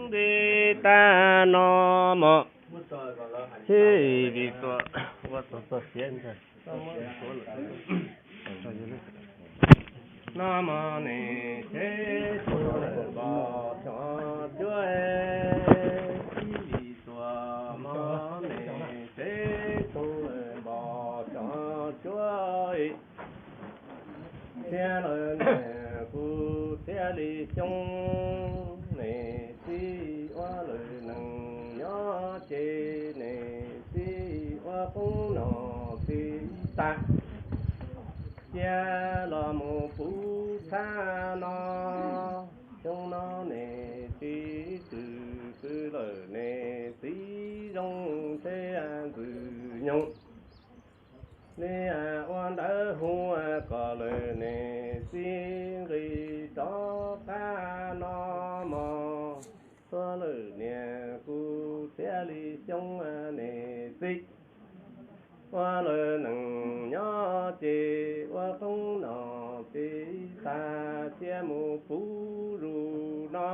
nti tag no mog, tsis vim ua txog txog siav ntag. No mog nim tsev txoos npos xyom cuab, tsis vim tuag mog nim tsev txoos npos xyom cuab. Txhiab lawm niam kuv txhiab li xyoob, nim txib ua lawm nees nyob ces nim txib ua qoob nom txiv tas. Cia los mus puv txhab no, xyoo no nim txiv tshwm xwb lawm nim txiv zoo ntshe ntxwg nyoog li ua ntawv hu kom lawm nim txiv nqis rov qab no mog. Txhiab lawm niam kuv txhiab li xyoob, nim txib ua lawm nees nyob ces ua qoob nom txiv tas. Cia mus puv zus no,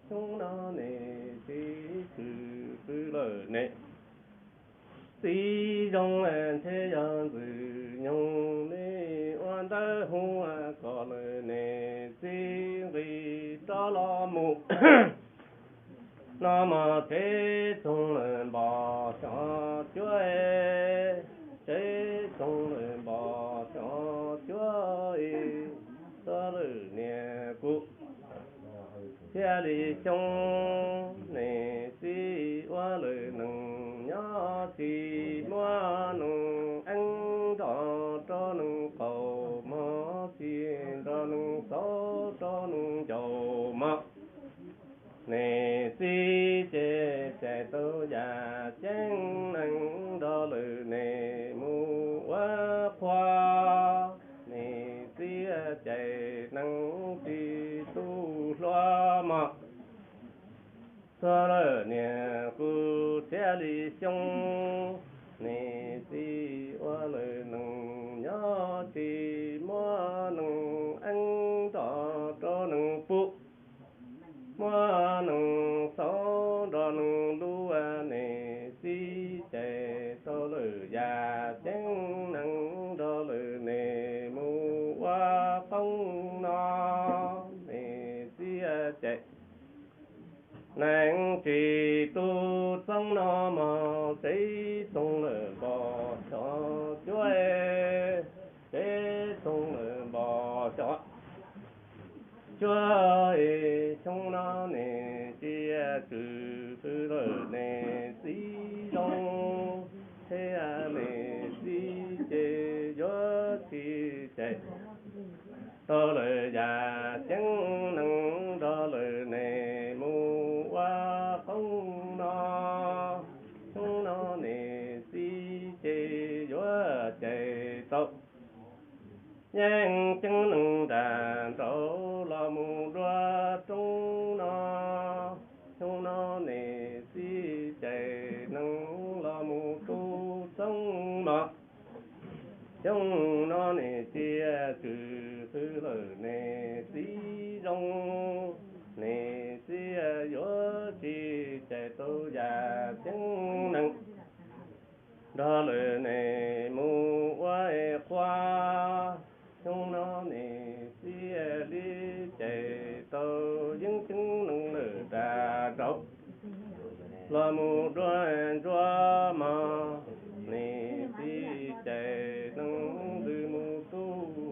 xyoo no nim txiv tshwm xwb lawm nim txiv zoo ntshe yog ntxwg nyoog li ua ntawv hu kom lawm nim txiv nqis rov los mus. No mog tsev txoos npos xyom cuab, tsev txoos npos xyom cuab. Txhiab lawm niam kuv txhiab li xyoob, nim txib ua lawm nees nyob ces muab nees eeb nrog rau nees qaum mog, ces nrog nees xauv rau nees ncaus mog. Nim txiv ces cais tau yam ceeb nees nrog lawm nim mus ua qhua. Nim txiv cais nees tsis tu hlua mog. Txhiab lawm niam kuv txhiab li xyoob, nim txiv ua lawm nees nyob ces muab nees eeb nrog rau nees pum, muab nees xauv nrog nees lub. Nim txiv cais tau lawm yam ceeb nees nrog lawm nim mus ua qoob no. Nim txiv cais nees tsis tu txoob no mog, tsev txoos lawm npos xyom cuab, tsev txoos lawm npos xyom cuab. Xyoo no nim txiv tshwm xwb lawm nim txiv zoo, thiab nim txiv ces yuav tsis cais tau lawm yam ceeb nees nrog lawm nim mus ua qoob no. Xyoo no nim txiv ces yuav cais tau yeej ceeb nees nram nraud los mus dua roob no. Xyoo no nim txiv cais nees los mus tu txoob mog. Xyoo no nim txiv tshwm xwb lawm nim txiv zoo, nim txiv yuav tsis cais tau yam ceeb nees nrog lawm nim mus ua qhua. Xyoo no nim txiv li cais tau yeeb ceeb nees lawm nram nraud los mus dua ntsuab mog. Nim txiv cais nees ntxwg mus tu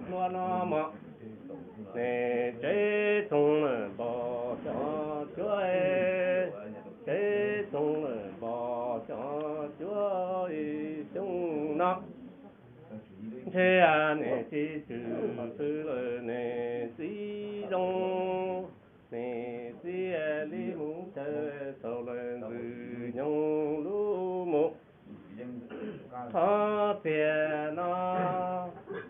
hlua no mog. Nim tsev txoos lawm npos xyom cuab, tsev txoos lawm npos xyom cuab. Xyoo no ntshe nim txiv tshwm xwb lawm nim txiv zoo, nim txiv li mus chaw tau lawm ntxwg nyoog lub mus. Thov txia no,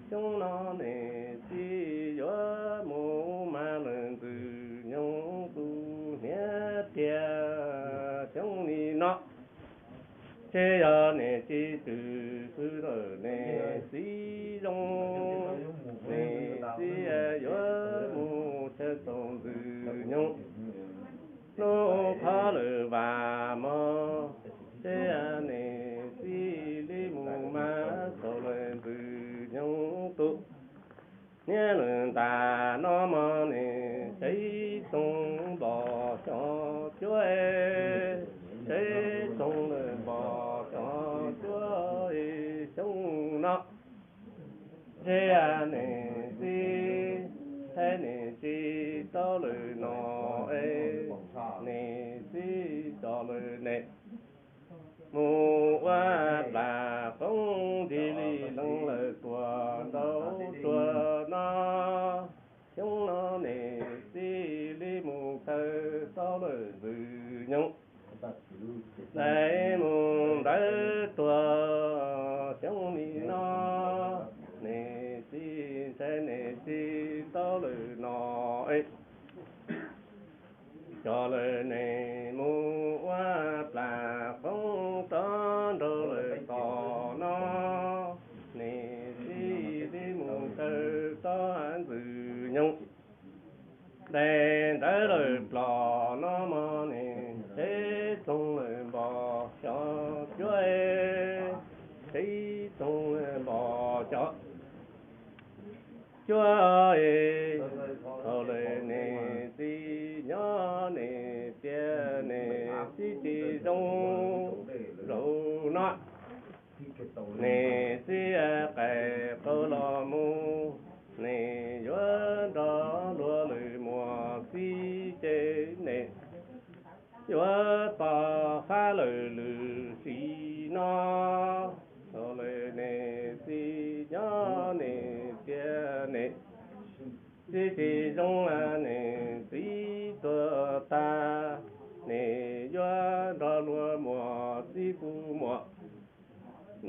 xyoo no nim txiv yuav mus mas lawm ntxwg nyoog tus hniav tiag. Xyoo ni no ntshe yog nim txiv tshwm xwb lawm nim txiv zoo, nim txiv yuav mus chaw tau ntxwg nyoog. Hnub qhov lawm vam mog, ces niam txiv li mus mas txog lawm ntxwg nyoog tus. Niaj lawm ntais no mog niam tsev tsoog npog xyov cuab, tsev tsoog lawm npog xyov cuab xyoo no. Ces niam txiv thiab niam txiv tau lawm no es, niam txiv tso lawm niam mus ua plam qoob ntsis li leej lawm tuaj nraum tsuas no. Xyoo no niam txiv li mus txawm tau lawm ntxwg nyoog, lawv mus ntawd tuaj xyoo li no. Niam txiv ntshai niam txiv tau lawm no es, coj lawm niam mus ua plam qoob rov nraug lawm tom no. Niam txiv li mus txawm tau ntxwg nyoog, dai ntawd lawm plom no mog niam tsev tsoog lawm npog xyov cuab, tsev tsoog lawm npog xyov cuab es, thaum lawm niam txiv nyob niam tias niam txiv tsis zoo zaum no. Niam txiv qais qau los mus, niam yuav nrog luag lwm muam txib ces niam yuav tos fab lawm lwm sim no. Thaum lawm niam txiv nyob niam tias niam txiv tsis zoo, niam txiv tuag tag, niam yuav nrog luag muam txib kuv muam.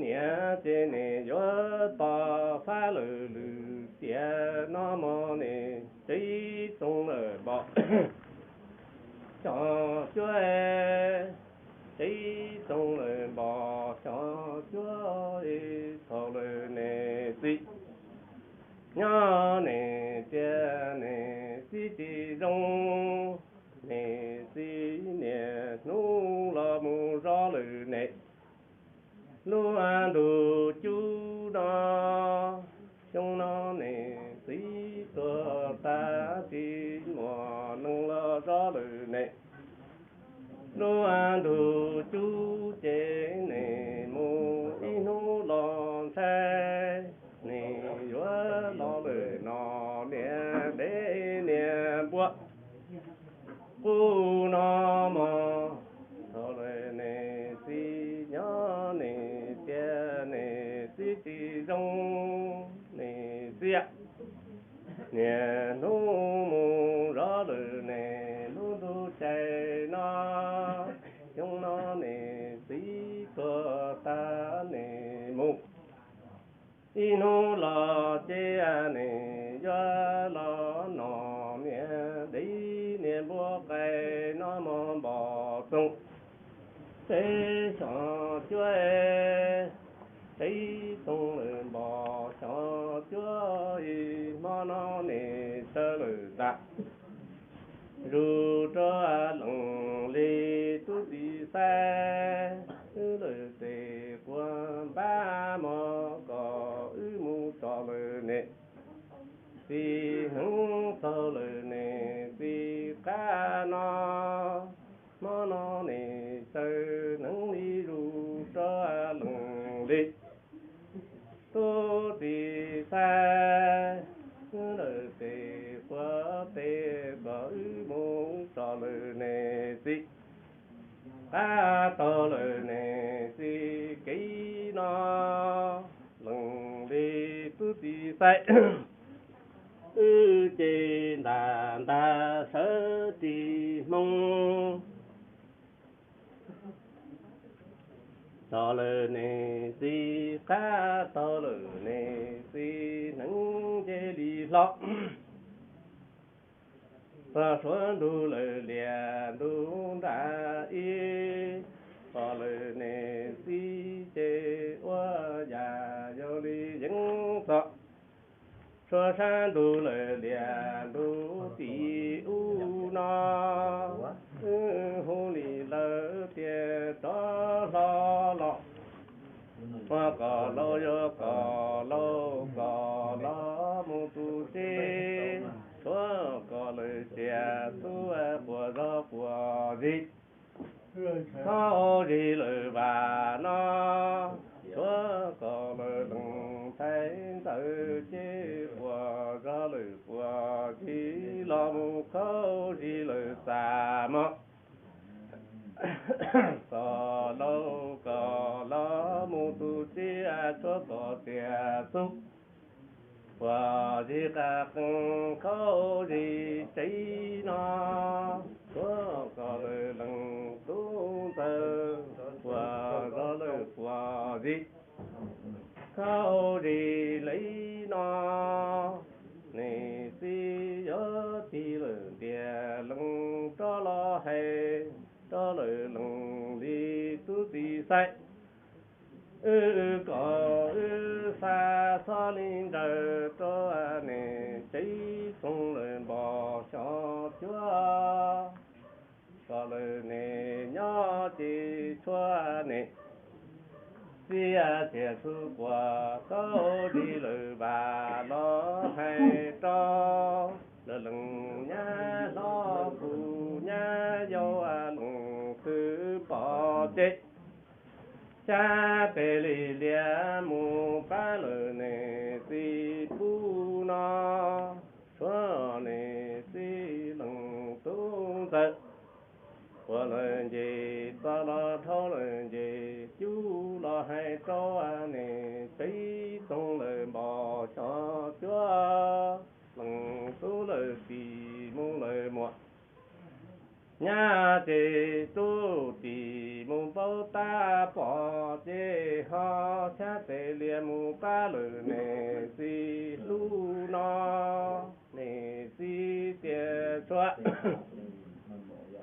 Niam ces niam yuav tos fab lawm lwm tiam no mog niam tsev tsoog lawm npog xyov cuab, tsev tsoog lawm npog xyov cuab es, thaum lawm niam txiv nyob niam tias niam txiv tsis zoo, niam txiv niaj hnub los mus zov lawm niam. Lub ntuj cub no, xyoo no niam txiv tuag tag tsis muaj neeg los zov lawm niam. Lub ntuj cub ces niam mus ib hnub los ntshai, niam yuav los lawm no niam dev niam npua qub no mog. Thaum lawm niam txiv nyob niam tias niam txiv tsis zoo, niam txiv niaj hnub mus zov lawm niam lub ntuj cais no. Xyoo no niam txiv tuag tag niam mus ib hnub los ces niam yuav los no niam dev niam npua qais no mog npog tsoog tsev xyov cuab, tsev tsoog lawm npog xyov cuab es, hmo no niam sawv lawm ntag. Zus rau leej li tub txiv xaiv, wb lawm tes quas npab mog kom wb mus tso lawm niam txiv hneev, txog lawm niam txiv qab no. Hmo no niam sawv hneev li zus rau leej li tub txiv xaiv, wb lawm tes quas tes kom wb mus tso lawm niam txiv qab, tau lawm niam txiv kev no. Leej li tub txiv xaiv, wb ces ntam ntag sawv tsis hmoo. Tso lawm niam txiv qab, tau lawm niam txiv hneev nce li hlo. Txog suav ntug lawm liaj ntug nram ib, tso lawm niam txiv ces ua yam yog li yeej txog. Suav sab ntug lawm liaj ntug tim ub no, wb zig, khaub zig lawm vam no, tshuav kom lawv lees ntxhais ntxawm ces puas zog lawm puas zig los mus khaub zig lawm txaj mog. Kom lauj kom los mus tus txiv tshuav kom tias xub puas zig qas qees khaub zig tsev no, tshuav kom lawv lees tub ntxawm puas zog lawm puas zig khaub zig li no. Niam txiv yuav tig lawm ntiag lees rov los hais rau lawv lees li tub txiv xaiv. Wb kom wb xa txhob li nraws rau niam tsev txoos lawm npog xyov cuab, kom lawv niam nyob ces tshuav niam txiv txiaj txhu puas khaub zig lawm vam los hais rau lawv lees nyab hlob kuv nyab yau lees twb pom ces xyab tes li lias mus pab lawm niam txiv pub no, tshuav niam txiv lees tub ntxawm puas lawv nce txog los dhau lawm nce cub los hais rau niam tsev txoos lawm npog xyov cuab, lees tub lawm tim mus lawm muam nyab ces tub tim mus npau tab pom ces ho xyab tes lias mus pab lawm niam txiv hlub no. Niam txiv tias tshuav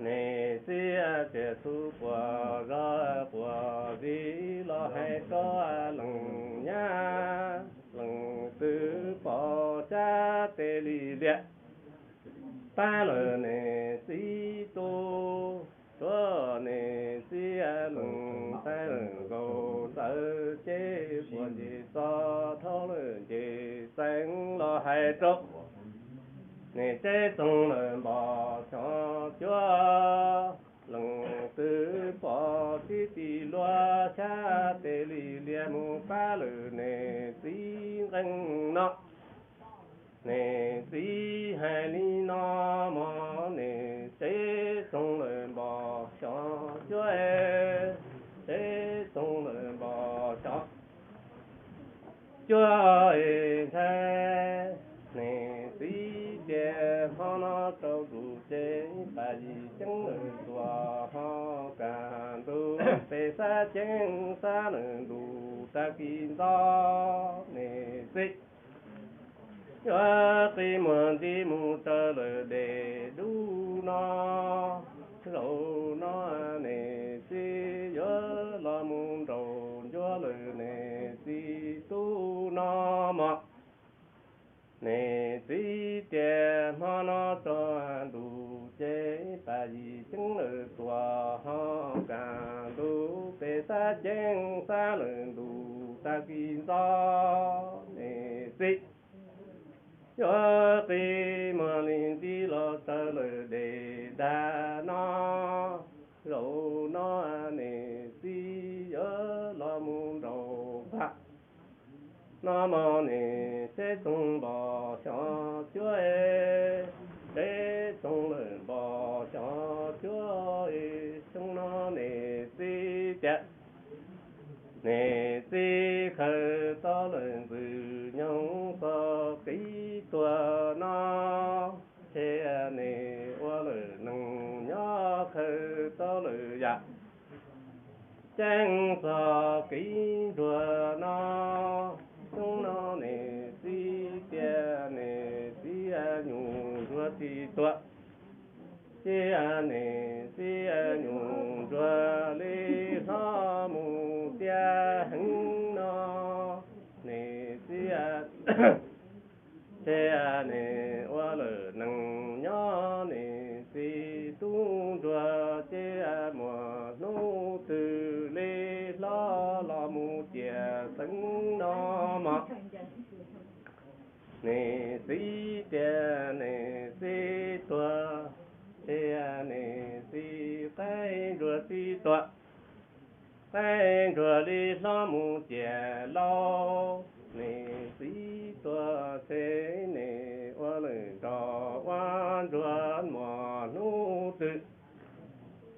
niam txiv txiaj txhu puas zog puas zig los hais rau lees nyab lees twb pom xyab tes li lias pab lawm niam txiv tub, tshuav niam txiv lees ntxhais lees nkaus ntxawm ces puas nce txog dhau lawm nce xeev los hais rau niam tsev txoos lawm npog xyov cuab, lees twb pom tib tis luag xyab tes li lias mus pab lawm niam txiv nqees no. Niam txiv hais li no mog, niam tsev txoos lawm npog xyov cuab, tsev txoos lawm npog xyov cuab ntshai. Niam txiv tias hmo no rau tus tsev pas yim ceeb lawm tuaj ho kaj ntug pes xab ceeb xab lawm ntuj tag kis ntxov niam txiv yuav qi muag nti mus raws lawm dej dub no. Zaum no niam txiv yuav los mus nraum ncuav lawm niam txiv tub no mog. Niam txiv tias hmo no tso ntuj ces pas yim ceeb lawm tuaj ho kaj ntug pes xab ceeb xab lawm ntuj tag kis ntxov niam txiv yuav qi muag li nti los raws lawm dej dag no. Zaum no niam txiv yuav los mus nraum vag no mog, niam tsev txoos npog xyov cuab, tsev txoos lawm npog xyov cuab. Xyoo no niam txiv tias niam txiv khaws tau lawm ntxwg nyoog txog qib tuag no, ces niam ua lawm neeg nyob khaws tau lawm yam ceeb txog qib nruag no. Xyoo no niam txiv tias niam txiv nyuj ntsuag tsis tuag, cia niam txiv nyuj ntsuag li hlob mus tiav heev no. Niam txiv ces niam ua lawm neeg nyob niam txiv tub ntsuag, ces muaj hnub twg li hlob los mus tiav xeev no mog. Niam txiv tias niam txiv tuag, ces niam txiv Qaib ntsuag txiv tuag, qaib ntsuag li hlob mus ciam laus, nws txiv tuag ces nws ua lwm nrog ua ntsuag muaj hnub twg.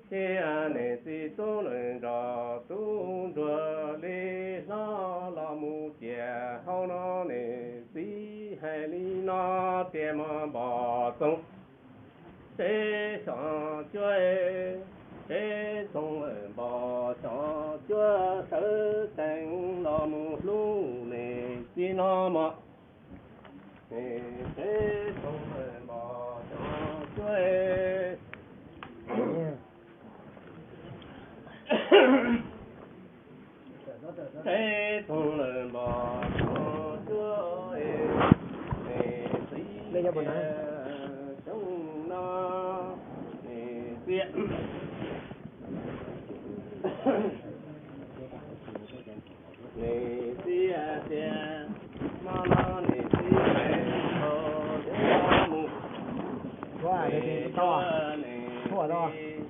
Ces nws txiv tub lwm nrog tub ntsuag li hlob los mus ciam hauv no, nws txiv hais li no tias mog npog txoov tsev xyom cuab, tsev txoov lawm npog xyom cuab, sawv tsees los mus hlub nws txiv no mog. Nws tsev txoov lawm npog xyom cuab, tsev txoov lawm npog xyom cuab, nws txiv xyoo no nws txiv nws txiv tias, hmo no nws txiv hais rau yawg mus, nws txiv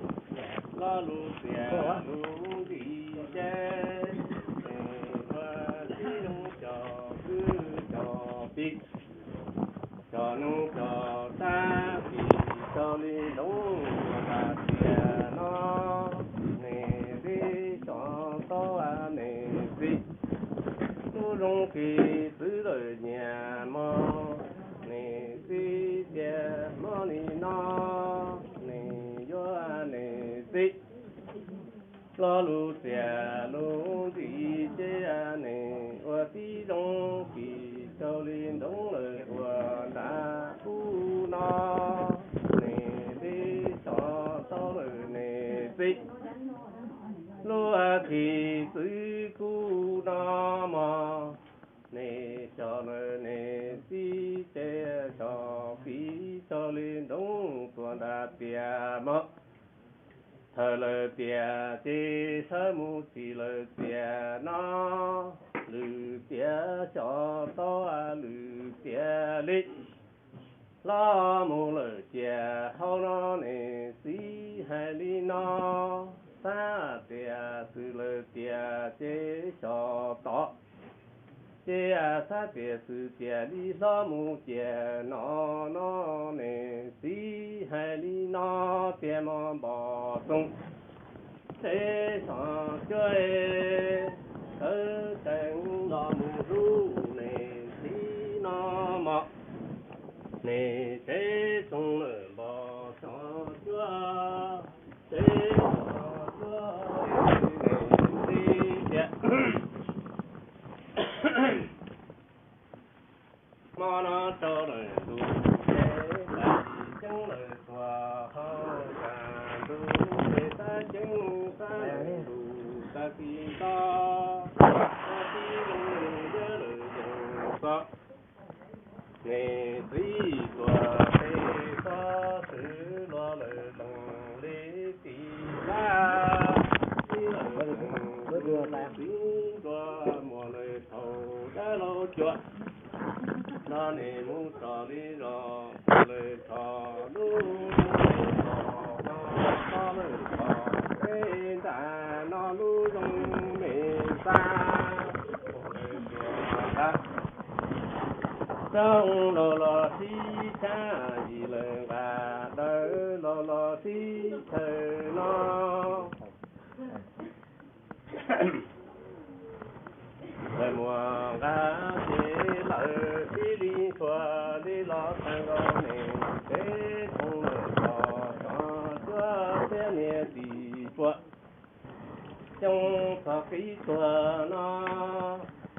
lo lus tias lub ntsis ces nws ua tib zoo cov kwv cov tij, cov nus cov tag, kis rau li ntoo, ua nram tiam no nws li xyom tau nws txiv lub zoo kis txwv lawm nyias mog. Nws txiv tias hmo li no nws yuav nws txiv lo lus tias lub ntsis ces nws ua tib zoo kis rau li ntoo lawm ua nram ub no, nws li xyom tau lawm nws txiv lub kis txwv kuv no mog. Nws xyom lawm nws txiv ces xyom kis rau li ntoo tuaj nram tiam mog. Thaum lawm tiam ces sawv mus txij lawm tiam no, lwm tiam xyom tau lwm tiam li. Hlob mus lawm ciam hauv no nws txiv hais li no, xav tias xwm lawm tiam ces xyom tod, ces xav tias xwm tiam li hlob mus ciam no no, nws txiv hais li no tias mog npog txoov tsev xyom cuab, sawv tsees los mus hlub nws txiv no mog. Nws tsev txoov lawm npog xyom cuab, tsev xyom cuab, nws txiv tias hmo no rau lawm ntuj ces tag kis ceeb lawm tuaj ho tag ntuj ces tag ceeb tag lawm ntuj tag kis nto, tag kis zoo yawg lawm yeej txog. Nws txiv tuaj pem txog xwb luag lawm lees li tis lab, txiv lawm lees txiv nruas muaj lawm thaum dab laug cuam. No nws mus txog li zos lawm txog lub zoo me txog no, txog lawm txog peb nram no lub zoo me xab. Zoo los los sib tshab, yim lawm nqa dawb los los sib chaw no. Lawv muaj nqa ces lawv sib li txhua li los tag nkaus nws tsev txoov lawm txog txog cuab thiab niag tsis pua. Xyoo txog qib tuag no,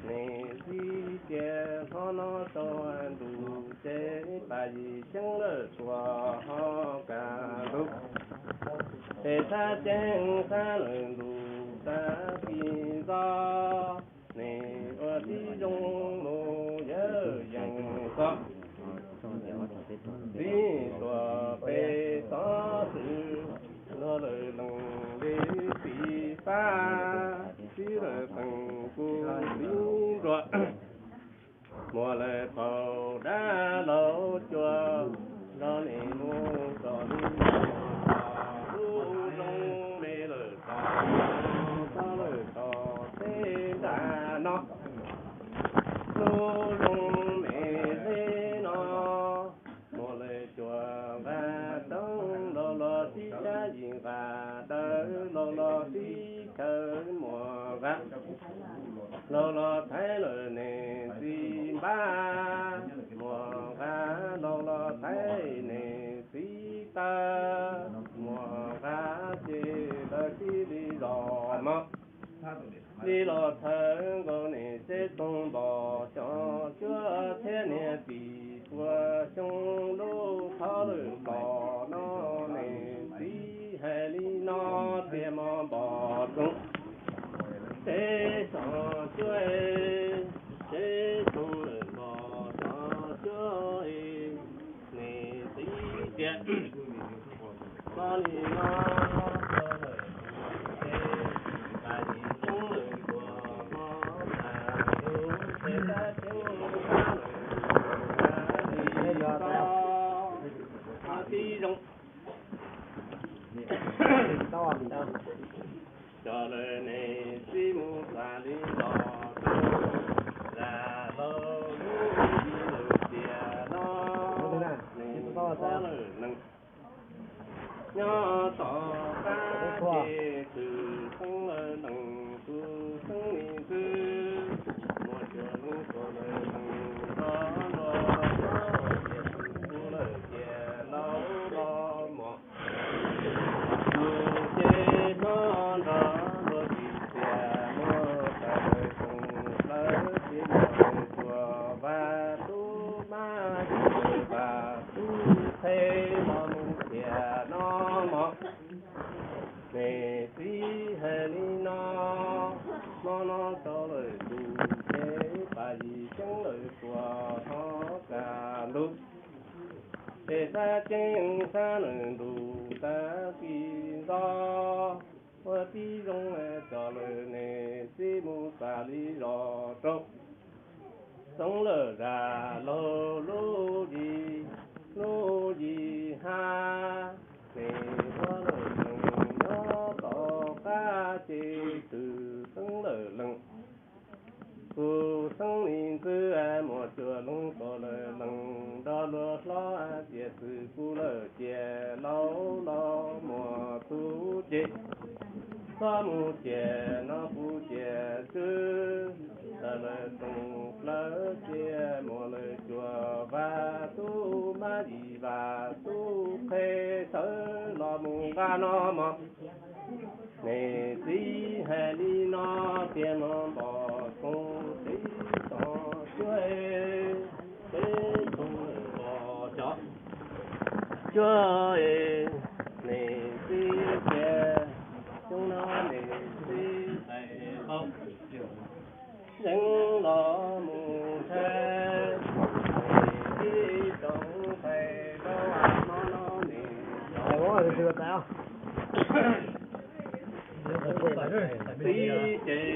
nws txiv tias hmo no rau ntuj ces pab yim xyoo lawm tuaj ho kaj ntug. Ces tag ceeb tag lawm ntuj tag kis nto, nws ua tib zoo mus yawg yeej txog. Txiv tuaj pem txog xwb luag lawm lees li tis fab, txiv lawm teem kuv txiv nruas. Muaj lawm thaum dab laug cuam, los nws mus txog li lub zoo laug los tib chaw muam nqa, laug los thaiv lawm niam txiv npab, muam nqa laug los thaiv niam txiv taw, muam nqa ces lawv tib li zos mog. Li los thawv nkaus niam txiv rooj npos xyov cuab thiab niag tim pua xyoo lub thawv lwm los no niam txiv hais li no tias mos npos rooj teb xyov cuab, teb rooj lwm npos xyov cuab niam txiv tias koj li no rau lawm tus ces, tas yim xyoo lawm tuaj hmo tas lub ces tab ceeb tab lawm tus tas li no tib zoo. Cov lawv niam txiv mus tas li los rau, lam laug lub li lawm tias no niam txiv lawm neeg. Nyob tom qab ces tus xeeb lawm neeg tus xeeb li ntxwb, muaj cua lub tuaj lawm neeg rov los rau tias tus kuv lawm tias laus los mos. Tus ces hlob nrog luag tis tias muaj tawm lawm tsoom plawv ces muaj lawm tuaj vas tub mab yim lawm vas tub qhe los mus tias no mos. Niam txiv hais li no, hmo no rau lawm tus ces tas yim xyoo lawm tuaj hmo kas ntug. Ces sab ceeb sab lawm ntuj tag kis ntxo, ua tib zoo cov lawv niam txiv mus tas li los rau. Xeeb lawm zam laug lub yim, lub yim hab, ces ua lawm neeg nyob tom qab ces tus xeeb lawm leej, tus xeeb li ntxwb, muaj cua lub tuaj lawm leej nrog luag hlob tias xwb kuv lawm tias laus los muaj tus ces, hlob mus tias no kuv tias xwb, tawm lawm tsoom plawv ces muaj lawm cua vas tub mab yim vas tub qhe sawv los mus nqa no mos. Niam txiv hais li no tias mos npos rooj teb xyov cuab, teb rooj npos xyov cuab, niam txiv tias xyoo no niam txiv tais qaub yeej los mus ntshai, niam txiv tsoom tais rau hmo no niam txiv ces niam txiv zoo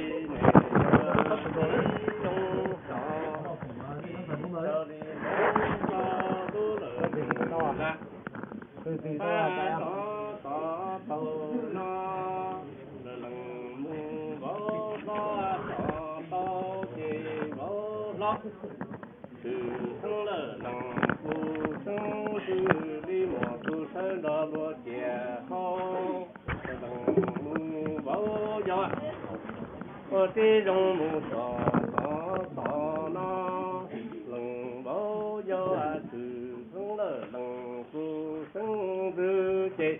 xyov raws li hmoob txoj lub lawm nus la. Pab tov tov taug no, lawm leej mus vauv hlob tov tau ces vauv hlob. Tus xeeb lawm leej tus xeeb ntxwb li muaj tus sawv nrog luag tias hau, lawm leej mus vauv yau, ua tib zoo mus tov tov tov no, leej vauv yau, tus xeeb lawm leej tus xeeb ntxwb ces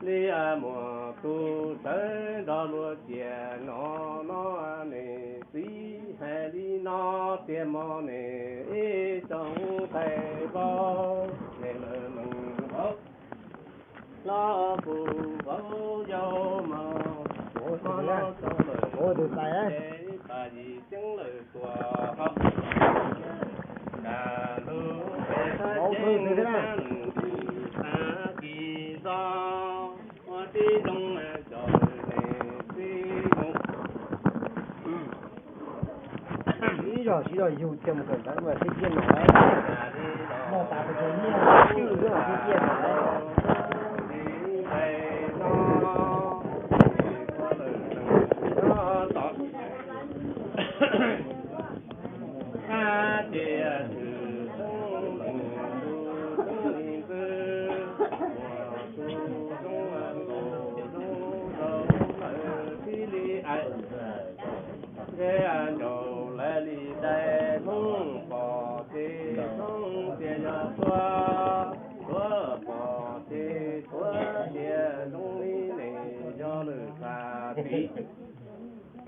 li muaj tus sawv nrog luag tias no no, niam txiv hais li no tias mos niam ib tsoom tais vauv, niam lawm leej vauv hlob kuj vauv yau mos, hmo no tau lawm ces tas yim xyoo lawm tuaj hau, tas lub pem tas ceeb tas lwm ntuj tag kis ntxo, ua tib zoo cov lawv niam txiv mus. Ib zog siv zog yug thiaj mus kawm ntawv mas thiaj ciaj noj, noj tas tus nyiaj cwj xwb mas thiaj ciaj noj. Hab ces tshwm xeeb leej tus xeeb li ntxwb, muaj tus zoo nkaus zoo Ntshe ncaus lawv li dais Hmoob pom ces Hmoob tias yog Suav, Suav pom ces Suav tias zoo li nej yog lawm faj tim.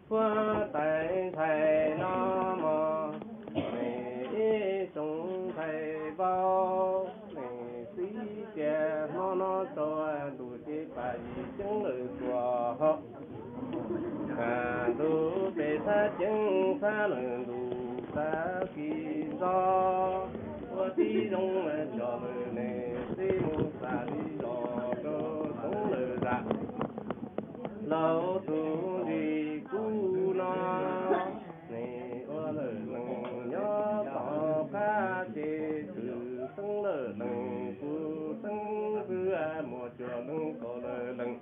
Huab tais ntxhais no mog, nej ib tsoom ntxhais vauv, nej txiv tias hmo no tsaus ntuj ces paj yim ceeb lawm tuaj hos. Ntuj peb xav ceev xav lawm ntuj xav kis ntxov, ua tib zoo coj lawm nej txiv mus xav li zos rau xeev lawm zam. Laus tus ntsis kuv no, nej ua lawm neeg nyob tom qab ces tshwm xeeb lawm leej kuv xeeb xwb, muaj cuaj leej kaum lawm leej.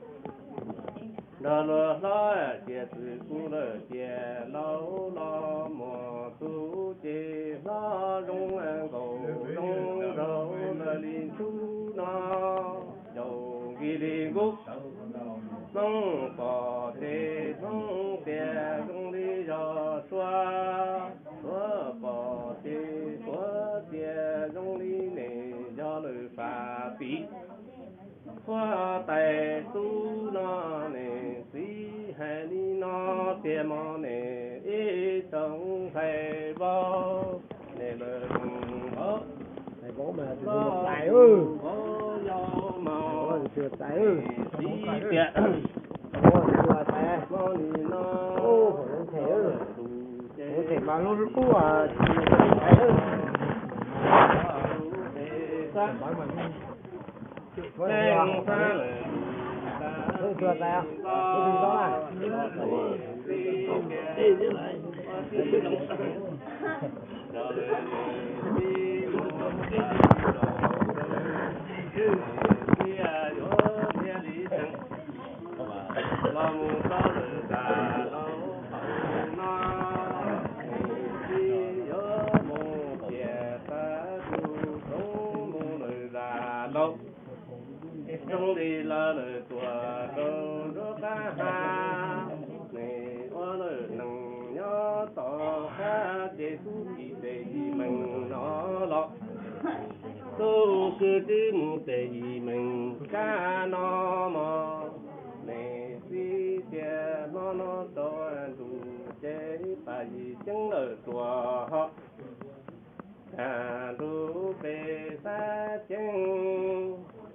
Nrog luag hlob tias txwm kuv lawm tias laus los muaj tus ces hlob zoo nkaus zoo nraug lawm li ntsuj no. Caum nkig li nkub, Hmoob pom ces Hmoob tias zoo li yog Suav, Suav pom ces Suav tias zoo li nej yog lawm faj tim. Huab tais tub no, nej txiv hais li no tiag mog, nej ib tsoom ntxhais vauv, nej lawm vauv, vauv mas tus hlais, vauv yau mog, tus hlais, txiv tias, vauv tus hlais, vauv li no, lub them, lub them mas lub qub, Los mus rau lawm zam laus qaum no, txiv yuav mus piav tag tus txoov mus lawm zam laus. Zoo li lawv lawm tuaj rau nruab qab ha, nej ua lawm neeg nyob tom qab ces tub txib tes yim meej no los. Tub kwv tij mus tes yim meej kab no mog, nej txiv tias hmo no tsaus ntuj ces paj yim ceeb lawm tuaj hos. Kaj ntug peb xav ceev,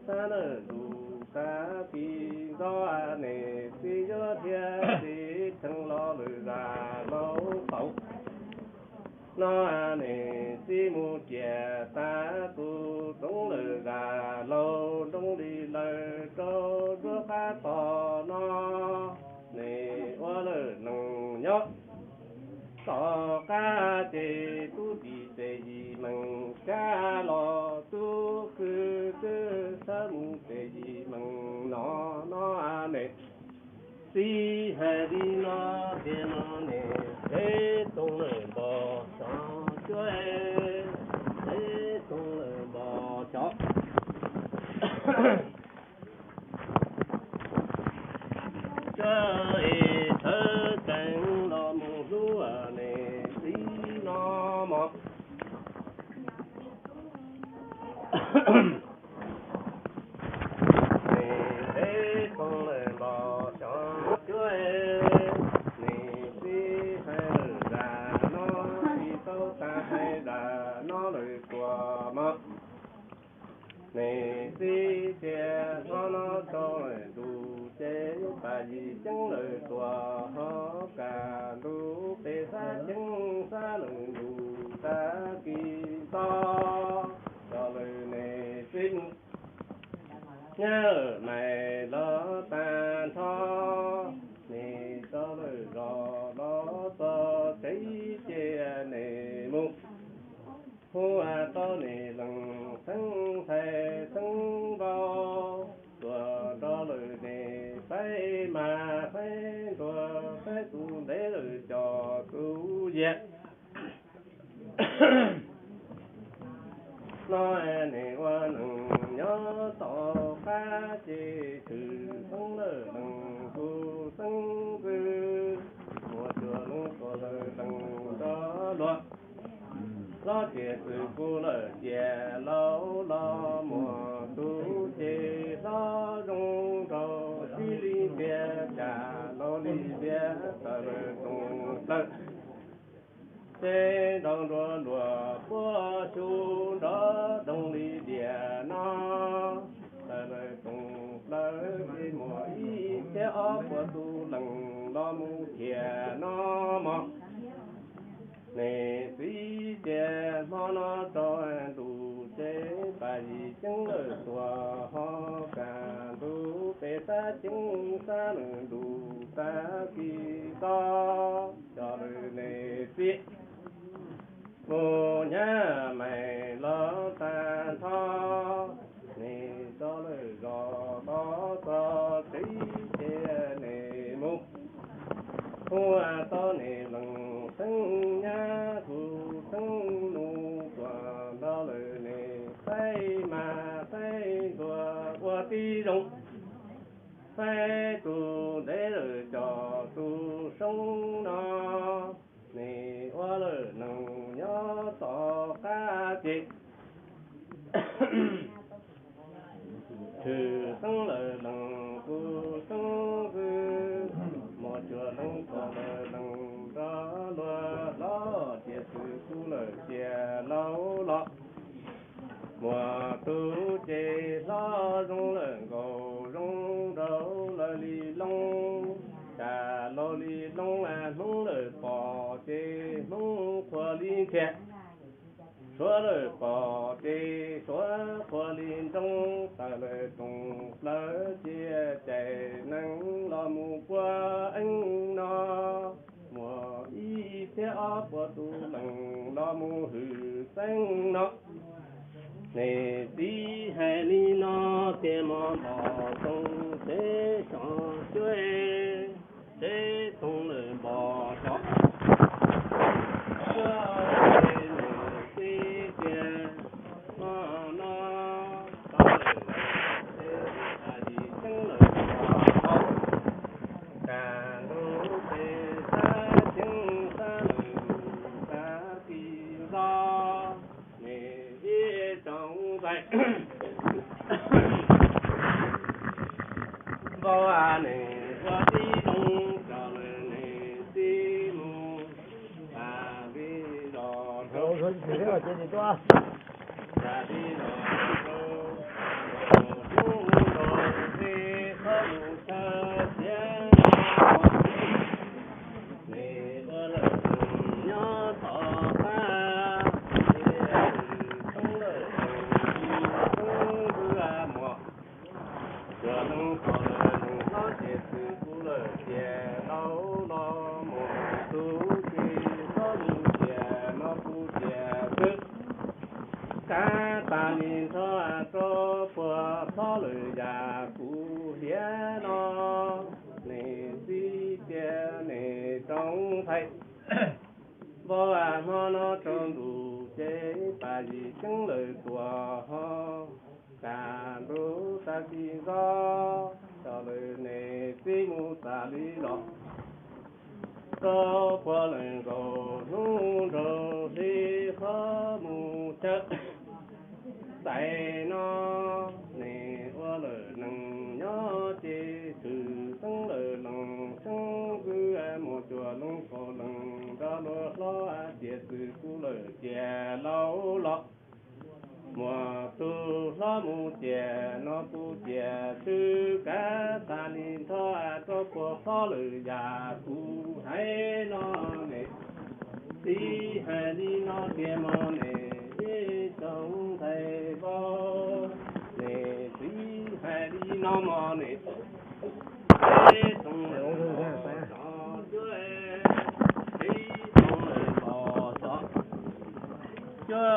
xav lawm ntuj xav kis ntxov, nej txiv yuav thiaj li tshee los lawm zam laus qaum no. Nej txiv mus ciam tag tus txoov lawm zam laus nroo li lawm rau nruab qab tos no. Nej ua lawm neeg nyob tom qab ces tub txib tes yim meej kab los, tub kwv tij sawv mus tes yim meej no no. Nej txiv hais li no tiag no, nej peb tug lawm npog xyov cuab, peb tug lawm npog xyov cuab es sawv tsees los mus hlub nej txiv no mog. Nej peb tug lawm npog xyov cuab, nej txiv hais lawm zam no, tsis tau tas hais zam no lawm tuaj mog. Nej txiv tias hmo no tsaus ntuj ces paj yim ceeb lawm tuaj hos, kaj ntug peb xav ceev xav lawm ntuj xav kis ntxov, coj lawm nej txiv mus nyab mais los tag nrho. Nej coj lawm zos los txog tsev ces nej mus hu tau nej leej xeeb ntxhais xeeb vauv, tuaj nrog lawm nej faib mas faib ntuag, faib tus ntev lawm coj tus yam. No nej ua neeg nyob tom qab ces tshwm xeeb lawm leej kuv xeeb ntxwv. Hlob tias txwm kuv lawm cia laus los muag, tus ces hlob zoo nraug sib li tiag, cas laus li tiag tawm lawm toog plawg. Ces nrog nruab luag puag xyu nrov doog li diam no, tawm lawm toog plawg ces muaj ib txhiab ob puas tus leej los mus thiaj no mog. Niam txiv tias hmo no tsaus ntuj ces pab yim ceeb lawm tuaj ho, kaj ntug peb sab ceeb sab lawm ntuj tag kis tod, coj lawm niam txiv mus nyab mais los tag nrho. Niam tso lawm zos los txog tsev ces niam mus hu tau niam leej xeeb nyab kuv xeeb nus tuaj nrog lawv niam saib mas saib ntuag ua tib zoo, saib tus ntev lawm cov tus soob no. Niam ua lawm neeg nyob tom qab ces tshwm xeeb lawm leej kuv xeeb xwb, muaj cuag leej pog lawm leej nrog luag hlob, tiam sis kuv lawm cia laus los muag, tus ces hlob zoo lawm nkaus zoo nraug lawm li loo, cas laus li loo, Hmoob lawm pom ces Hmoob qhuav li nrhiav, Suav lawm pom ces Suav qhuav li nroo, tawm lawm toog plawg cia cais neeg los mus puag eeb no, muaj ib txhiab ob puas tus leej los mus hwm xeeb no. Niam txiv hais li no tias mov npog toog tsev tso cuab, tsev toog lawm npog tso cuab, niam txiv tias hmo no tau lawm ces tag yim ceeb lawm npog tso, kaj ntug peb sab ceeb sab lawm ntuj tag kis tod, niam ib tsoom ntxhais npau a, niam ua tib zoo coj lawm niam txiv mus, tas li los rau, tas li los rau hnub rau txij qhov mus chaw tiav no, niam ua lawm nyob tom qab tias txhob lawm txhob ntws muag, cuag leej pog lawm leej hlob, tiam sis kuv lawm cia laus los muag, tus ces hlob mus cia no kuv cia xwb, kav tas li nrho rau puag hlob lawm yam kuv hiam no. Niam txiv tias niam tsoom ntxhais, npau a, hmo no tsaus ntuj ces pab yim ceeb lawm tuaj ho, kaj ntug tag kis tod, coj lawm niam txiv mus tas li los rau puag lawm nkaus hnub nraug txij qhov mus chaw tais no, niam ua lawm neeg nyob ces tshwm xeeb lawm leej xeeb xwb, muaj cuag leej pog leej nrog luag hlob, tiam sis kuv lawm cia laus los muag, tus hlob mus cia no kuv cia xwb, kav tas li nrho rau puag hlob lawm yam kuv hais no. Niam txiv hais li no tias mog, niam ib tsoom ntxhais npau, niam txiv hais li no mog, niam txiv tsoom ntxhais npau, txiv tsoom ntxhais npau tso cuab,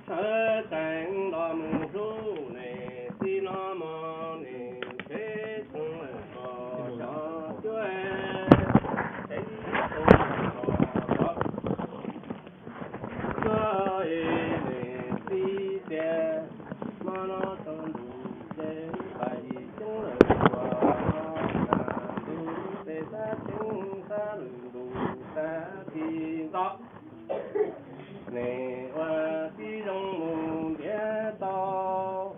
sawv tsees los mus hlub niam txiv no mog, niam txiv tsoom ntxhais npau tso cuab, txiv tsoom ntxhais npau tso cuab, niam txiv Nws ua tib zoo mus ntiav tau,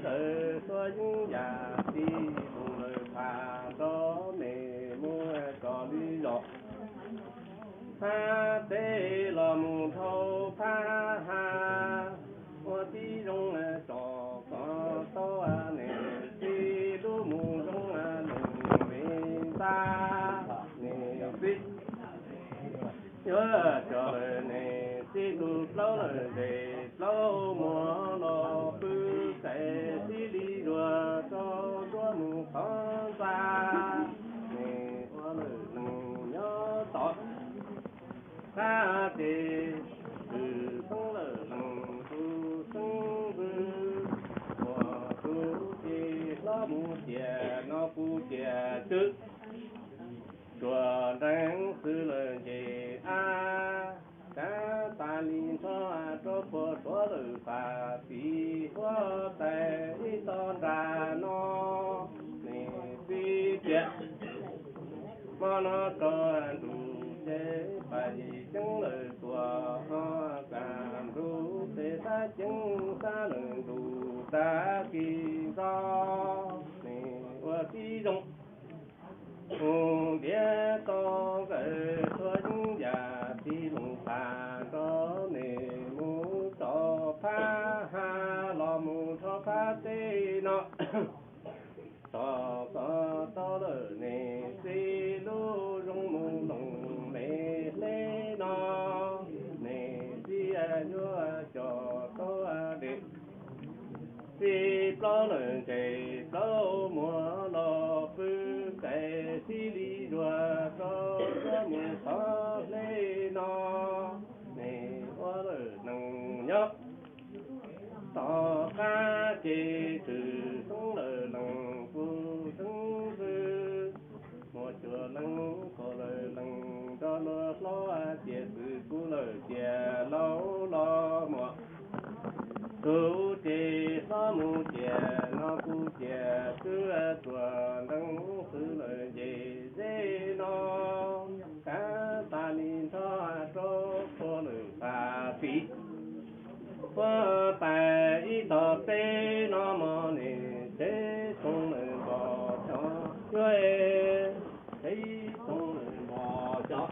ntawm suab yeeb yam tib zoo lawm tham nrog nws mus txog li zos. Phab teb los mus dhau phab hav, ua tib zoo tsom kov tau nws txij lub mus zoo lwm li ntag. Nws txij yuav coj lawm nws txij tus plaub lawm ntses plaub muag los pw txais tib li zuag rau nruab mus qhov ntxa. Nws ua lawm nees nyob tod qab ces tshwm xeeb lawm lees tus xeeb ntxwv, muaj tus ces hlob mus tias no kuv tias tswv, tsuas nreev xwb lawm nce av. Kav tas li nrho rau puag suav lawm fam txiv huab tais ib tog nram no. Nws txib tias hmo no rau nruj ces pam yim ceeb lawm tuaj ho kam nruj ces xab ceeb xab lawm ntuj tag kis ntxov. Nws ua tib zoo mus ntiav tau nkawd txhua yeeb yam tib zoo tas nrog nws mus rau phab hav los mus rau phab teb no. Txog txog tau lawm nws txij lub zoo mus loos me hleb no, nws txij yuav coj tau dej txij plaub lawm ntses plaub muag los pw txais tib li zuag rau yuav mus txog hleb no. Nws ua lawm nees nyob tom qab ces tshwm xeeb lawm lees tus xeeb ntxwv, muaj cuag leej kaum lawm lees nrog luag hlob tias xwm kuv lawm tias laus los muaj tus ces hlob mus tias no kuv tias tswv, tsuas nreev xwb lawm nce zeb no. Kav tas li nrho rau puag lawm fam txiv huab tais ib tog teb no mog, nws tsev xoo lawm npog xyov cuab, tsev xoo lawm npog xyov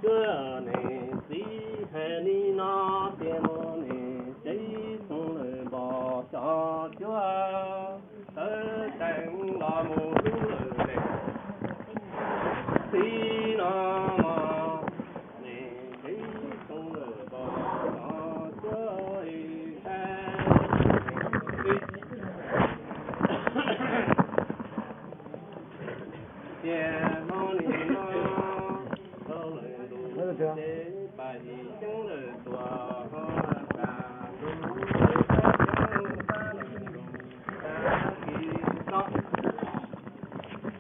cuab. Nws txiv hais li no tias mog, nws tsev xoo lawm npog xyov cuab, tawv tsees los mus hlub lawm nws txiv no mog, nws tsev xoo lawm npog xyov cuab. Tias hmo nim no tau lawm ntuj ces pam yim ceeb lawm tuaj ho tas ntuj ces pab ceeb pab lawm ntuj tag kis tod.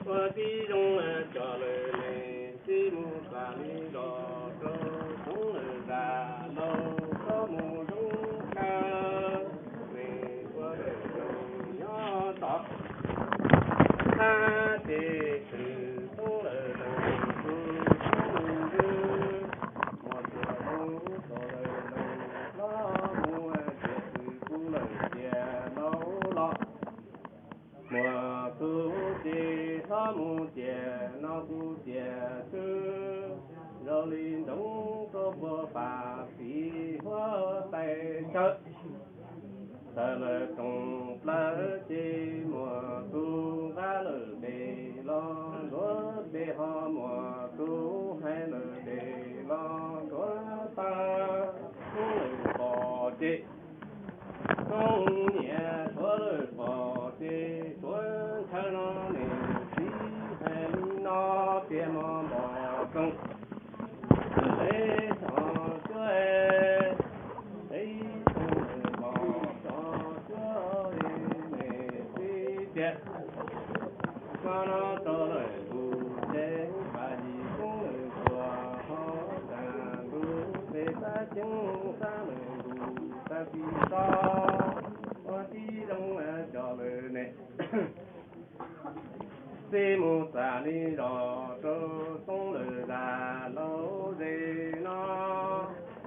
Ua tib zoo coj lawm nws txij mus xam li zos rau xyoob lawm zam laus txhob mus zoo kawg, nws ua lawm nees nyob tod qab ces tshwm xeeb lawm lees tus xeeb ntxwv, muaj cuag leej kaum lawm lees hlob mus tias xwm kuv lawm tias laus los muaj tus ces hlob mus tias no kuv tias tswv, zoo li ntsoov rau puag fam txiv huab tais tsawv. Txawm lawm rooj plaws ces muaj tus nqa lawm dej los ntuav, ces ho muaj tus hais lawm dej los ntuav tag. Hnub lawm pom ces hnub nyiam, suav lawm pom ces suav ntshaw no, nws txiv hais li no tias mos npog xoo, nws tsev xoo cuab, tsev xoo lawm npog xyov cuab. Nws txiv tias hmo no rau lawm ntuj ces pam yim ceeb lawm tuaj ho tas ntuj, ces xab ceeb xab lawm ntuj tag kis tod. Ua tib zoo coj lawm nws txij mus xam li zos rau xyoob lawm zam laus zes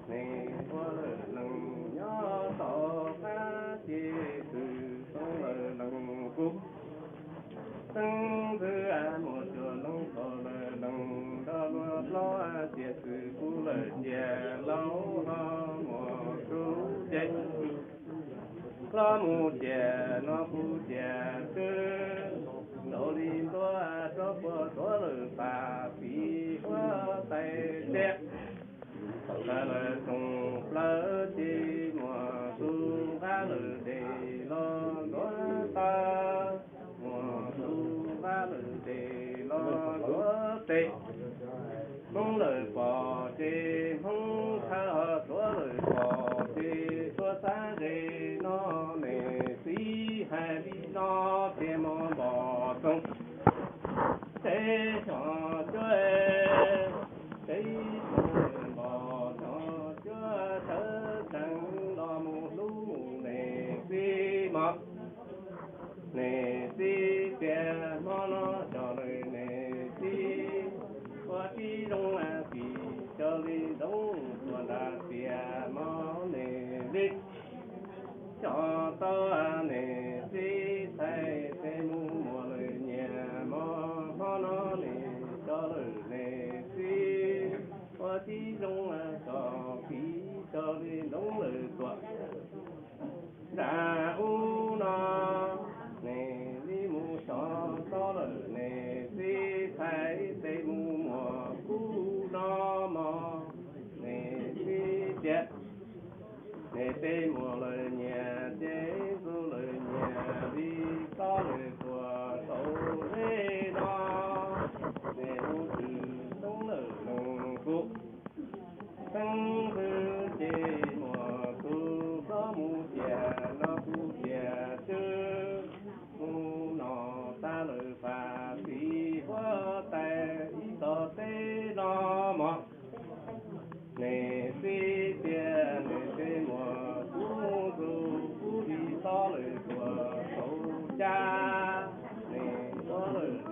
Nws ua lawm lees nyob tom qab ces txwm xyoo lawm lees kuv. Xeeb ntxwv muaj cuag leej txom lawm lees nrog luag hlob, tias txwm kuv lawm tias laus ho muaj tub ces hlob mus tias no kuv tias tswv. Raws li ntuj tsob puas tuav lawm pam piv huab tais tiag. Tawm lawm xyoo plaws ces muaj tus nqa lawm dej los ntuav taw, muaj tus nqa lawm dej los ntuav tes. Hmoob lawm pom ces Hmoob thawj, ho Suav lawm pom ces Suav xav ze no. Niam txiv hais li no tias mos npom txoos, teb xyom cuab, teb xyoo npom xyom cuab sawv tsees los mus hlub niam txiv mos. Niam txiv tias hmo no xyov lawm niam txiv, ua tib zoo kis xyov li ntoo tuaj nram tiaj mos niam txiv. Xyov tau niam txiv txhais tes mus muaj lawm nyias mos, hmo no niam xyov lawm niam txiv, ua tib zoo xyov kis xyov li ntoo lawm tuaj nram ub no. Niam li mus xyov tau lawm niam txiv txhais tes mus muaj kub no mos. Niam txiv tias niam txiv muaj lawm nyias ces ntxub lawm nyias li txhob lawm tuaj saum zej no. Niam mus txwm xyoo lawm lees kuv. Xeeb ntxwv ces muaj tus hlob mus tias no kuv tias tswv. Mus no tas lawm pam piv huab tais ib tog teb no mos. Niam txiv tias niam txiv muaj kuv ntxub kuv li txhob lawm tuaj saum cab. Niam ua lawm lees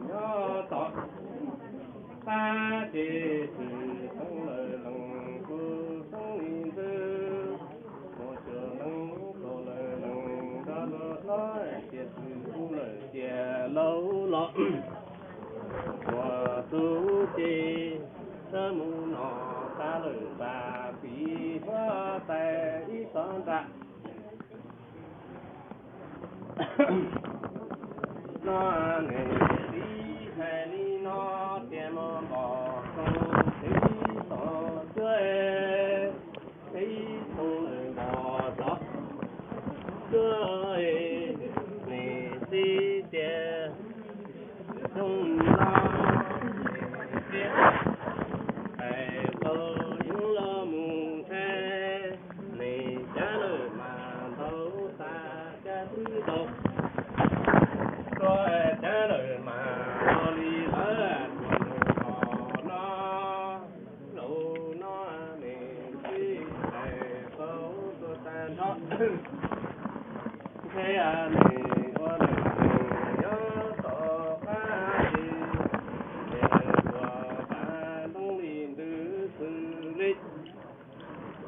nyob tom qab ces txwm xyoo lawm lees kuv xeeb li ntxwv. Muaj cuag leej txom lawm lees nrog luag hlob, tias txwm kuv lawm tias laus los muaj tub ces sawv mus no tas lawm pam piv huab tais ib tog nram no. Niam txiv hais li no tias mos npom txoos, teb xyom cuab, teb xyoo lawm npom xyom cuab. Niam txiv tias xyoo no niam txiv hais tau yeej los mus ntshai. Niam cab lawm mas ntau tas cab twb ntau, tuaj cab lawm mas no li lawv tuaj lawm los no. Laus no niam txiv hais tau tuaj tag nrho. Ntshe niam ua lawm lees nyob tom qab ces, ces lawv tuaj pab ntoo li ntws xws li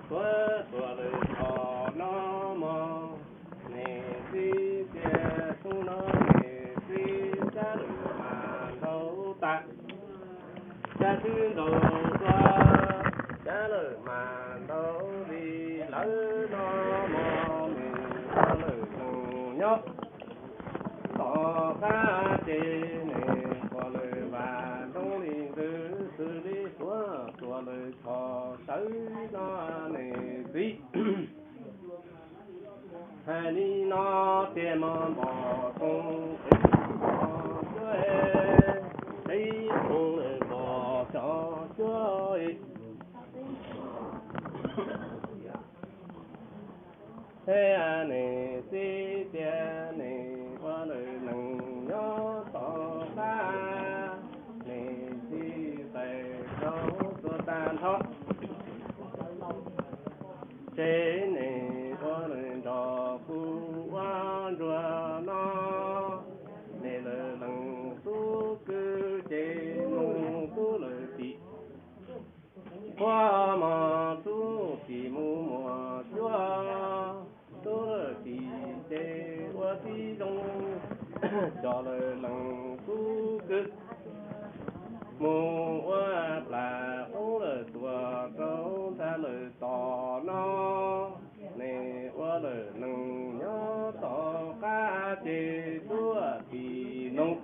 tuaj tuaj lawm thaum no mog. Niam txiv tias xyoo no niam txiv cab lawm mas ntau tas, cab twb ntau tuaj, cab lawm mas ntau li lawv no mog. Niam ua lawm lees nyob tom qab ces niam ua lawm vam ntoo li ntws xws li tuaj tuaj lawm thaum sawv no niam txiv hais li no tias mos npom txoos, teb xyom cuab, teb xyoo lawm npom xyom cuab. Thiab niam txiv tias niam ua lawm lees nyob tom qab, niam txiv tais rau tuaj tag nrho. Ces niam ua lawm nrog kuv ua ntsuag no, niam lawm lees xub kwv ces mus xub lawm tim. Huab mos tub tim mus muas cuab, tub lawm tim ces ua tib zoo, cov lawm leej tub kwv mus ua plam qoob lawm tuaj rau nram lawm tom no. Nws ua lawm neeg nyob tom qab ces tub tim mloog,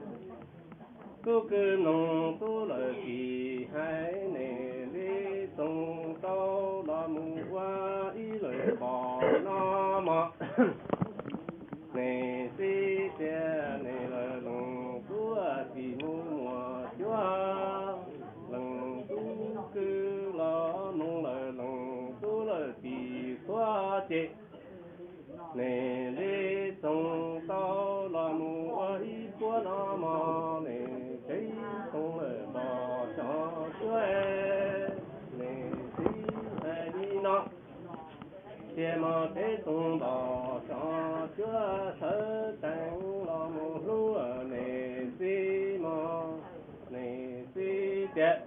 tub kwv mloog tub lawm tim hais, nws li txoos tau los mus ua ib lawm pom no mog. Nws txiv tias nws lawm leej tub tim mus muas cuab, leej tub kwv los mloog lawm leej tub lawm tim tuab ces, nws li txoos tau los mus ua ib puab no mog. Nws txiv txoos lawm npog xyov cuab, nws txiv hais li no tias mog, txiv txoos npog xyov cuab sawv tsees los mus hlub nws txiv mog. Nws txiv tias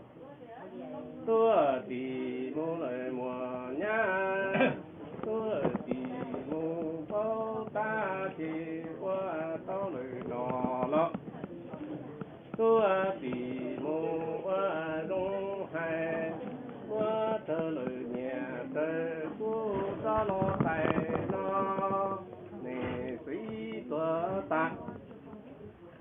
tub tim mus lawm muas nyab, tub tim mus paub tab ces ua tau lawm no los, tub tim mus ua zoo hais, muab raws lawm nyias raws kub txob los tais no. Nws txiv tuag tas,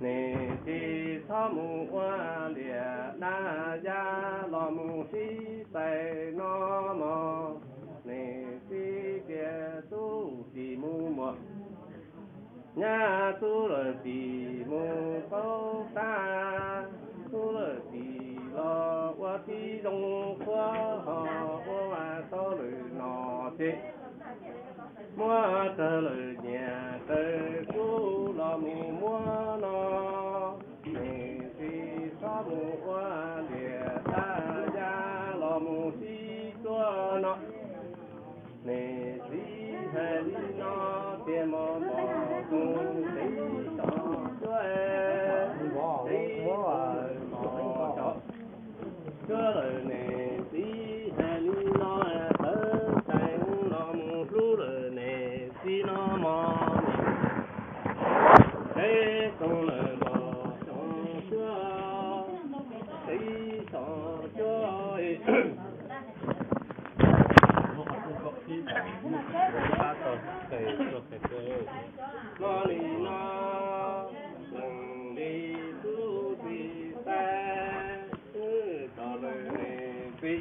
nws txiv txhob mus ua liam dab yab los mus sib tais no mog. Nws txiv tias tub tim mus muas nyab, tub lawm tim mus paub tab, tub lawm tim los ua tib zoo qhuab ho ua tau lawm no ces, muab raws lawm nyias raws kub los mus muab no. Nws txiv txhob mus ua liam dab yab los mus sib cuab no. Nws txiv hais li no tias mog, npog txoos txiv xyov cuab, txiv txoos lawm mog xyov cuab lawm. Nws txiv hais li no, sawv tsees los mus hlub lawm nws txiv no mog. Nws txiv txoos lawm mog xyov cuab, txiv xyov cuab. Hmo li no, leej li tub txiv tais, wb tso lawm nws txiv,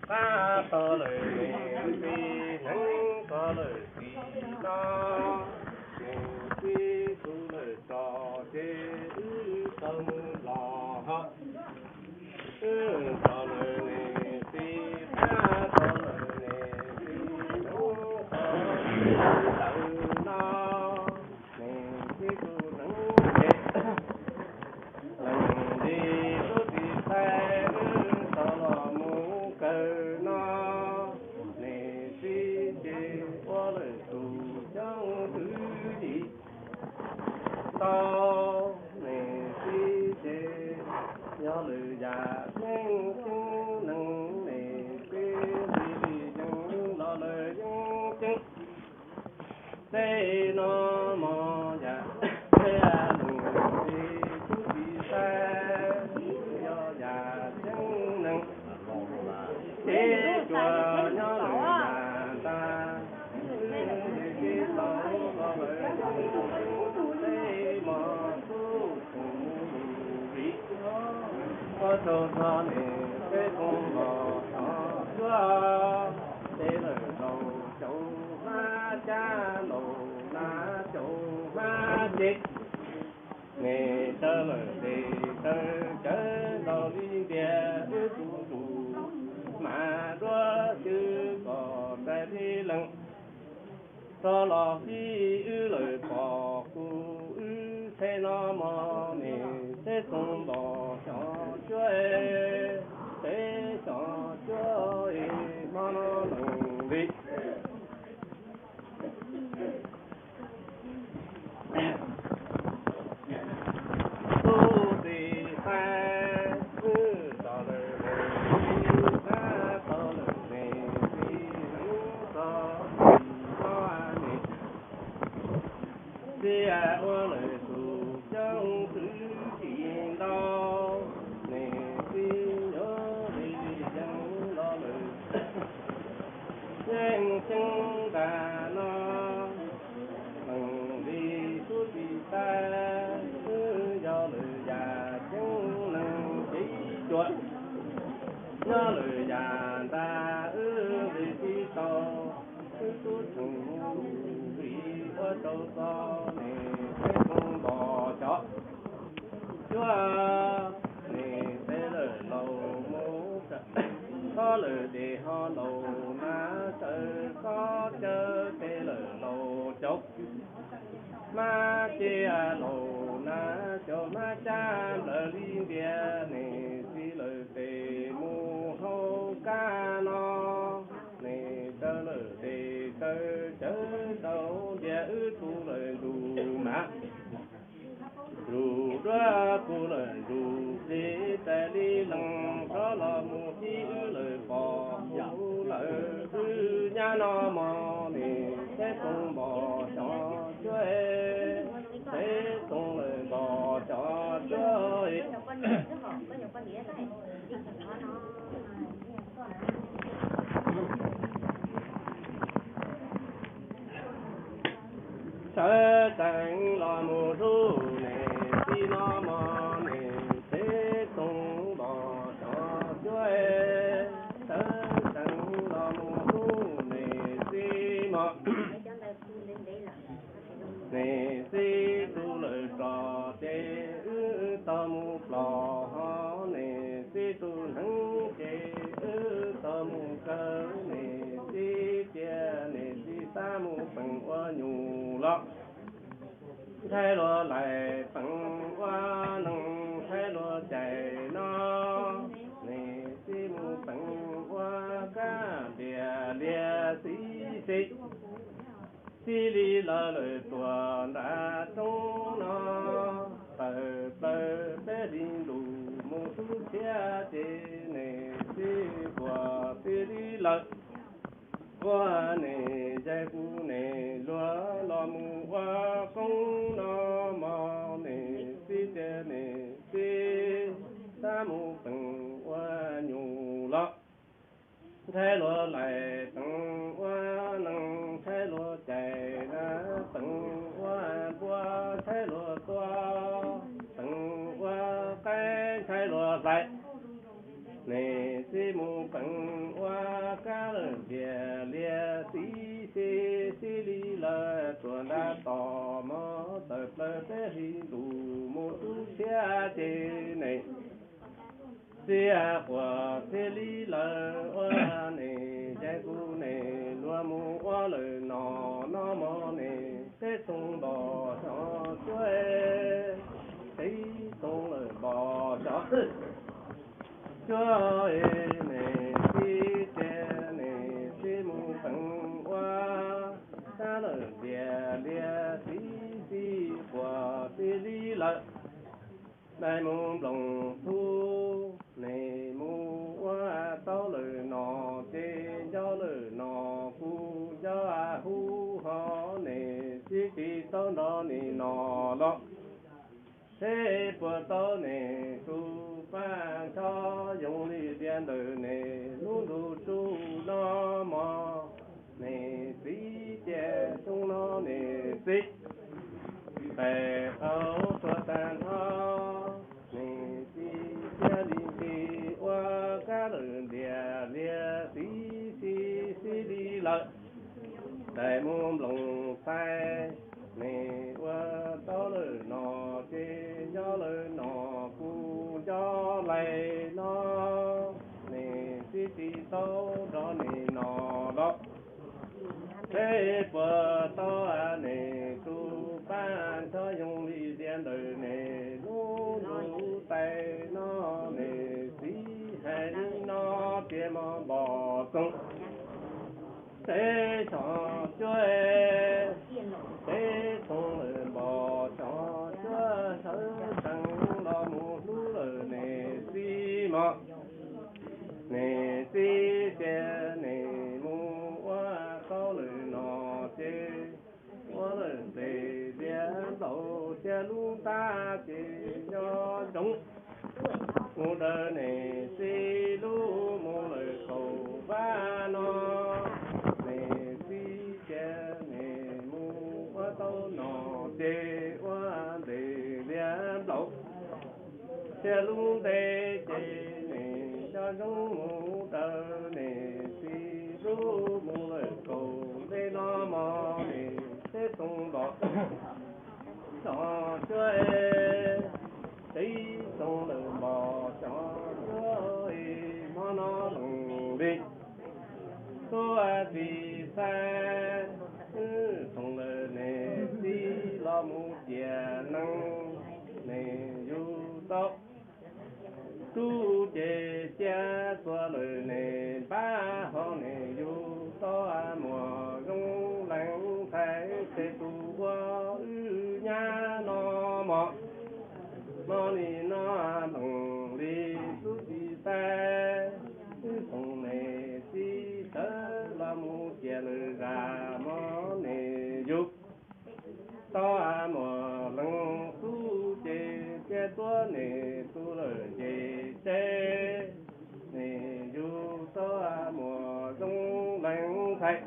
pab tso lawm nws txiv, hneev tso lawm txiv no, nws txiv tu lawm tso ces wb tau mus los ho. Wb tso lawm nws txiv, pab tso lawm nws txiv, hneev tso lawm txiv ntawd no, nws txiv tu hneev ces leej li tub txiv tais, wb tso los mus kawm no, nws txiv ces ua lawm tus xyoob kwv yim ntau, nws txiv ces yog lwm yam yeej ceeb neeg, nws txiv li li yeej los lawm yeej ceeb. Tej no mog yam tej leej li tub txiv tais, yog yam ceeb neeg, ces tsuas nyob lwm yam ntag. Wb li tau los lawm tej mog tub tus mus vim, ua tsaug txog nws peb txoos npog xyov cuab, ces lawm laus caum hmab cab, laus nab caum hmab ces, nws raws lawm tes raws cawv ntaus li ntias wb tus tus mas duab xwb kom txais li leej rov los fij wb lawm pom kuv wb txhej no mog. Nws txiv txoos npog xyov cuab, txiv xyov cuab, hmo no leej li tub txiv tais, wb tso lawm nws txiv, Nyob lawm yam ntag wb li tib tau, wb tub tseem mus vim ua rau txog nim teb koog npog cov cuab, nim teb lawm laus mus, txhob lawm ces ho laus na, sawv txhob cawv ces lawm laus cov mab ces laus na, cov mab cab nplawg li ntiag, nim txiv lawm tes mus hauv kab no, nim taw lawm tes taw cawv rau ntiag, wb tu lawm ntsus mas ntsus duab, tu lawm ntsus plig, tais li lees rov los mus tib wb lawm pom mus lawm wb nyab no mog, nim teb koog npog cov cuab, teb koog lawm npog cov cuab. Sawv tsees los mus hlub nim txiv no mog, nim teb koog npog cov cuab, sawv tsees los mus hlub nim txiv mog. Nim txiv tu lawm rog ces wb tau mus plos, ho nim txiv tu hneev ces wb tau mus kawg, nim txiv tias nim txiv xav mus peem ua nyuj los ntshai luag laim, peem ua neeg ntshai luag cais no, nim txiv mus peem ua kab npias lias xib xib. Txij li lawv lawm tuaj nram roob no, tawm plaws peb hlis ntuj mus xub txhiab ces nim txiv puas txij li lawm ua nim yaig kuv nim luag los mus ua koob no mog, nim txiv tias nim txiv xav mus peem ua nyuj los ntshai luag laim, peem ua neeg ntshai luag cais na, peem ua npua ntshai luag tua, peem ua qaib ntshai luag hlais. Nim txiv mus peem ua kab lawm npias lias xib xib, xib li lawv tuaj nram toj mog, tawm plaws peb hlis ntuj mus xub txhiab ces nim txiv puas txij li lawm ua nim yaig kuv nim luag mus ua lawm no no mog, nim teb toog npog xyov cuab, teb toog lawm npog xyov cuab, nim txiv tias nim txiv mus peem ua kab lawm npias lias xib xib puas txij li lawm. Dais mus nploos txhub, nim mus ua tau lawm no ces nco lawm no, kuv nco hub ho nim txiv tsis tau nrog nim no los. Seb puas tau nim tus paj ncho yoov li tias ntawm nim lub ntuj tsuj no mog, nim txiv tias xyoo no nim txiv pem qaug tuag tag nrho, nim txiv thiaj li nti ua kab lawm ntiag liag xib xib xib li lawm. Dais mus nploos txhais, nim ua tau lawm no ces nco lawm no, kuv nco lais no, nim txiv tsis tau nrog nim no los. Seb puas tau nim tus paj ncho yoov li tias ntawm nim lub ntuj tais no, nim txiv hais li no tias mog npog txoov. Teb xyov cuab, teb toog lawm npog xyov cuab, sawv tsees los mus hlub lawm nim txiv mog. Nim txiv tias nim mus ua tau lawm no ces ua lawm ntes liab nplaum xya lub ntab ces nco ntsoov mus raws nim txiv lub mus lawm kaum vaj no. Nim txiv tias nim mus ua tau no ces ua ntes liab nplaum xya lub ntes ces Nyob zoo mus rau niam txiv lub mus lawm kaum ntej no mog, niam txiv Xoo Npom xyov cuab, txiv Xoo lawm Npom xyov cuab, hmo no lees li tub txiv Xaib, wb Xoo lawm niam txiv los mus ciam nees, niam yug tau tub ces cia tuag lawm niam npab, ho niam yug tau muam zoo lees ntxhais, ces tus ua wb nyab no mog. Hmo nim no lees li tub txiv Xaib, wb Xoo niam txiv sawv los mus ciam lawm zas, hmo niam yug tau muam lees tub ces cia tuab niam tu lawm nce teb, niam yug tau muam zoo lees ntxhais,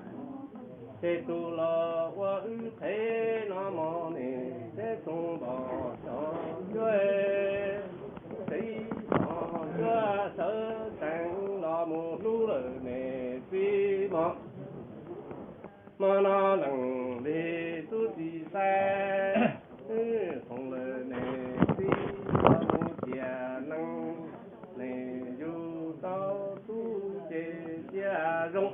ces tus los ua wb qhev no mog, niam txiv Xoo Npom xyov cuab, txiv Xoo cuab sawv tsees los mus hlub lawm niam txiv mog. Hmo no lees li tub txiv Xaib, wb Xoo lawm niam txiv los mus ciam nees, niam yug tau tub ces cia zoo,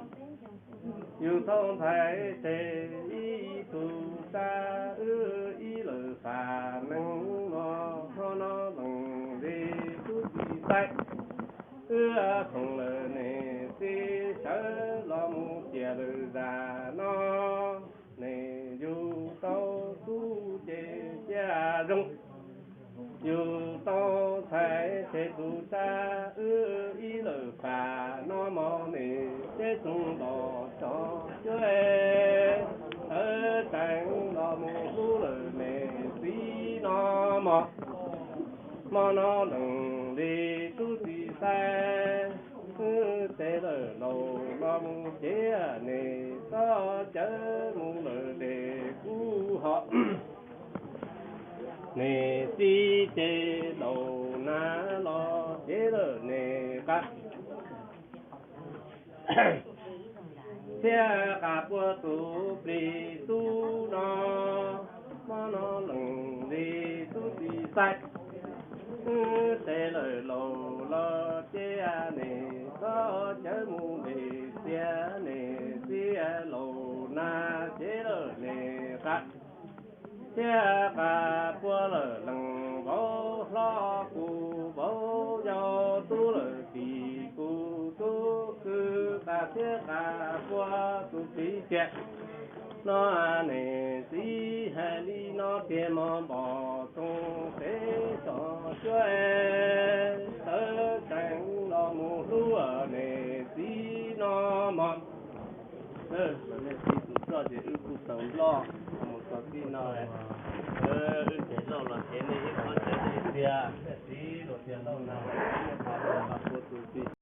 yug tau ntxhais ces ib tug tsab, wb ib lawm fam nees no. Hmo no lees li tub txiv Xaib, wb Xoo lawm niam txiv sawv los mus ciam lawm zas no, niam yug tau tub ces cia zoo, yug tau ntxhais ces tus tsab, wb ib lawm fam no mog, niam txiv Xoo Npom xyov cuab, sawv tsees los mus hlub lawm niam txiv no mog. Hmo no lees li tub txiv Xaib, wb tes lawm laus los mus cev niam txoj cawv mus lawm dej kub ho, niam txiv ces laus na los cev lawm niam qab, thiab qab puag tus plis tub no. Hmo no lees li tub txiv Xaib, wb tes lawm laus los cev niam txoj cawv mus dej xiav, niam txiv laus na cev lawm niam qab, thiab qab puag lawm lees vauv hlob kuv vauv yau, tub lawm tim kuv tub kwv, qab thiab qab puag tus txiv tiag no. Niam txiv hais li no tiag mog, Npom Xoo peb xyov cuab, sawv tsees los mus hlub niam txiv no mog. Niam txiv tus txoj ces wb kuj tau nploj mus txog txij no, wb cev lauj los cev nej ib qho cawv tiag tiag, txiv los tiag lauj na, puag tus txiv